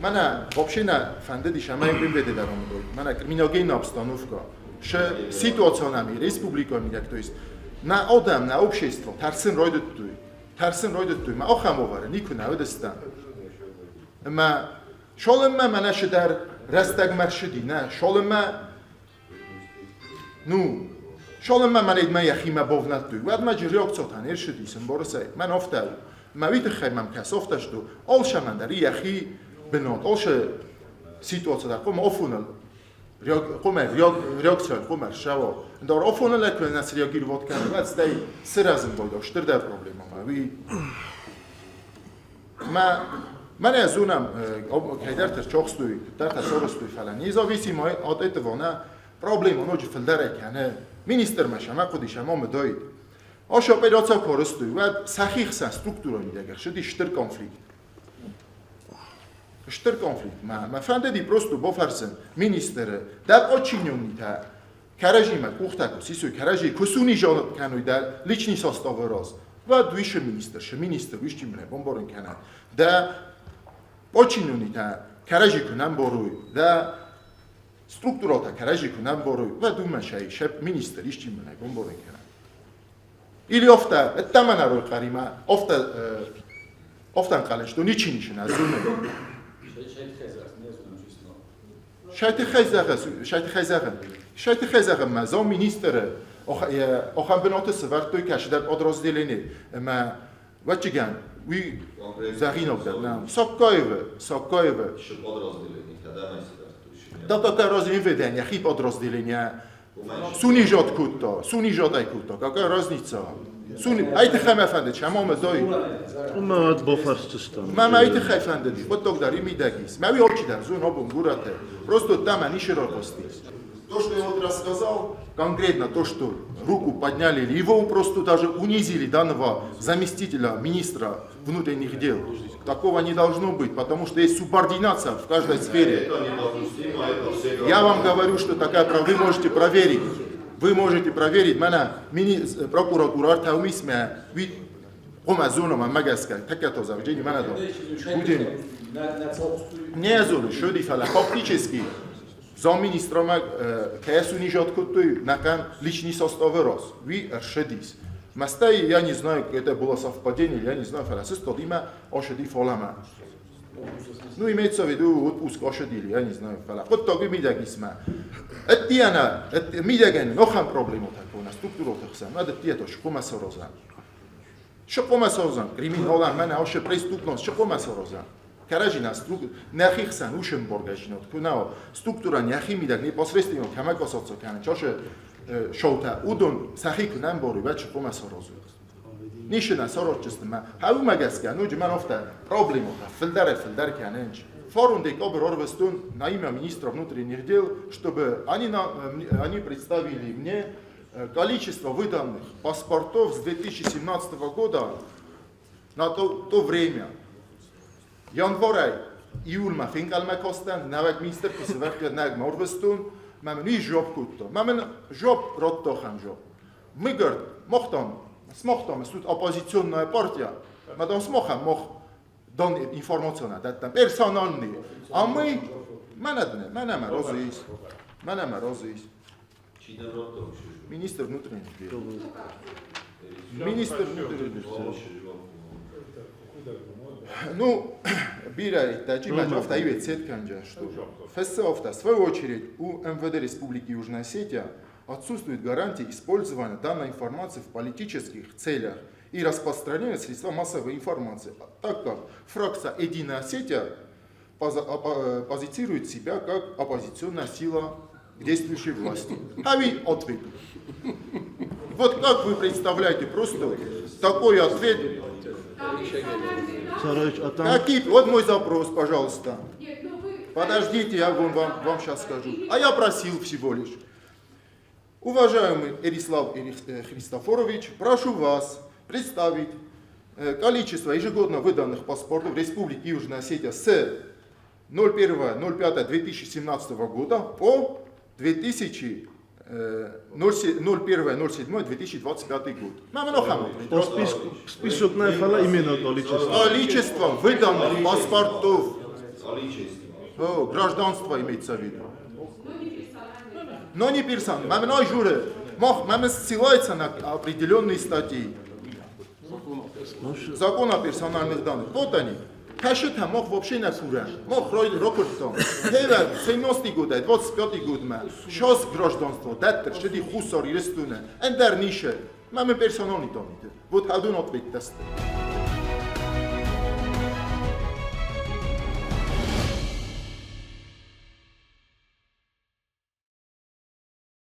Мӕнӕ вообще нӕ фӕндыдис ӕмӕ МВД дӕр омыдой. Мӕнӕ криминогенная обстановка, шы ситуацион ами республикӕйы мидӕг, то есть нӕ адӕм, нӕ общество тӕрсын райдыдтой. Тӕрсын райдыдтой. Мӕ ахӕм уавӕры никуы нӕ уыдыстӕм. Ӕмӕ цалынмӕ мӕнӕ цыдӕр рӕстӕгмӕ рцыди, нӕ, цалынмӕ ну, цалынмӕ мӕнӕ йӕхимӕ бавнӕлдтой, уӕдмӕ джы реакциятӕ не рцыдис, ӕмбарыс ӕй? Мӕн афтӕ у. Мӕ уый тыххӕй мӕм кӕсы афтӕ, что алцӕмӕн дӕр йӕхи бынат, алцы ситуаци дӕр хъуамӕ афоныл хъуамӕ реакцийӕ хъуамӕ ссӕуа. Ӕндӕр афоныл куы нӕ среагировать кӕны, уӕд стӕй сырӕзын байдау стырдӕр проблемӕмӕ. Уый Мӕ мӕнӕ зонӕм, кӕйдӕртӕ чохстой, куыддӕртӕ сарӕзтой, фӕлӕ независимо от этого нӕ проблема ноджы фылдӕрӕй кӕны. Министрмӕ сӕмӕ хъуыдис ӕмӕ мыдаид. Ас операци куы арӕзтой, уӕд сӕхи хсӕн структурӕ мидӕг ӕрцыди стыр конфликт. Стыр конфликт. Мӕ, мӕ фӕндыди просто бафӕрсын министры, дӕ подчиненныйтӕ кӕрӕдзимӕ къухтӕ куы сисой, кӕрӕдзи куы сунижонат кӕной дӕ личный составы раз, уӕд уый шы министр, шы министр, уый чи мын бамбарын кӕна. Дӕ подчиненныйтӕ кӕрӕдзи куы нӕ мбарой, дӕ структурӕтӕ кӕрӕдзи куы нӕ мбарой, уӕд уымӕн сӕ сӕ министр исчи мын бамбарын кӕна. Или афтӕ, ӕддӕмӕ нӕ рой хъӕримӕ, афтӕ афтӕ ӕнхъӕлын, что ничи ничи нӕ зоны. Сӕ тыххӕй зӕгъын, мӕ замминистры ахӕм бынаты сӕвӕрдтой кӕцыдӕр подразделени ӕмӕ ӕвӕццӕгӕн уый зӕгъинаг дӕр нӕ Саккаевы, Саккаевы. Да какая разница, йӕхи подразделение Сунижат кодта, сунижат ӕй кодта, какая разница? Суни, ай тыххӕй мӕ фӕндыд, сӕ мӕ дай. Мӕ уӕд бафӕрсдзыстӕм. Мӕ мӕ ай тыххӕй фӕндыди, хъуыддаг дӕр и мидӕг ис. Мӕ уый алчидӕр зоны абон горӕты. Просто дӕмӕ ницы рахастис. То, что я вот рассказал, конкретно то, что руку подняли или его просто даже унизили данного заместителя министра внутренних дел. Такого не должно быть, потому что есть субординация в каждой сфере. Я вам говорю, что такая правда, вы можете проверить. Вы можете проверить, мӕнӕ прокуратура ӕртӕумисмӕ уи хъуамӕ зоном ӕмӕ гӕсгӕ тӕккӕ тазавджени мӕнӕ да будем не зону шоди фӕлӕ фактически замминистрамӕ кӕй унижать кодтой нӕхъӕн личный составы раз уый ӕршыдис Мастӕй, я не знаю, это было совпадение, я не знаю, фӕлӕ сыстадимӕ ашыди фалӕмӕ. Ну, имеется в виду отпуск ашыдили, я не знаю, фӕлӕ хъуыддаг мидӕг исмӕ. Ӕддийӕнӕ, мидӕгӕн нохӕм проблемотӕ кона структуроты хсӕн, уӕд ӕддийӕ то шхъумӕ саразӕн. Шхъумӕ саразӕн, криминалӕн мӕнӕ ашы преступность шхъумӕ саразӕн. Кӕрӕдзи нӕхи хсӕн ушемборгӕзинад куы нӕ структура нӕхи мидӕг непосредственно кӕмӕ касаться кӕны, чашы шоутӕ, уыдон сӕхи куы нӕ ӕмбарой, уӕд хъуамӕ саразой. Ницы нӕ саразджысты мӕ. Уымӕ гӕсгӕ ноджы мӕн афтӕ проблемӕтӕ фылдӕрӕй-фылдӕр кӕнынц. Фарон декабрь арвыстон на имя министра внутренних дел, чтобы они, на, они представили мне количество выданных паспортов с 2017 года на то, то время. Январӕй июльмӕ фенхъӕлмӕ кастӕн, нӕуӕг министр куы сӕвӕрдта, нӕг ма ӕрвыстон, мӕ мын уый жуапп кодта. Мӕ мын жуапп радта ахӕм жуапп. Мы, говорит, мах там, смах там, тут оппозиционная партия, мы там смахам, мах дан информацию дӕттӕм, персональный. А мы, мӕнӕ дын, мӕнӕ мӕ разы ис, мӕнӕ мӕ разы ис. Министр внутренних дел. Министр внутренних дел. Ну, бирӕ иттӕджы мӕ афтӕ иует сет кӕнджа, что ФСО в свою очередь у МВД Республики Южная Осетия отсутствует гарантия использования данной информации в политических целях и распространения средства массовой информации, так как фракция «Единая Осетия» позицирует себя как оппозиционная сила к действующей власти. А вы ответ. Вот как вы представляете просто такой ответ? Какие? Вот мой запрос, пожалуйста. Подождите, я вам, вам, вам сейчас скажу. А я просил всего лишь. Уважаемый Эрислав Христофорович, прошу вас представить количество ежегодно выданных паспортов Республики Южная Осетия с 01.05.2017 года по 01.07.2025 год. По списку, список на именно количество. Количество выданных паспортов. О, гражданство имеется в виду. Но не персональный. Маминой журы. Мох, мама ссылается на определенные статьи. Закон о персональных данных. Вот они. Кашета мох вообще на кура. Мох рой рокортом. Хева 17 года, 25 год ма. Сейчас гражданство, даттер, шеди хусар ирестуне. Эндер нише. Мама персональный данные. Вот один ответ даст.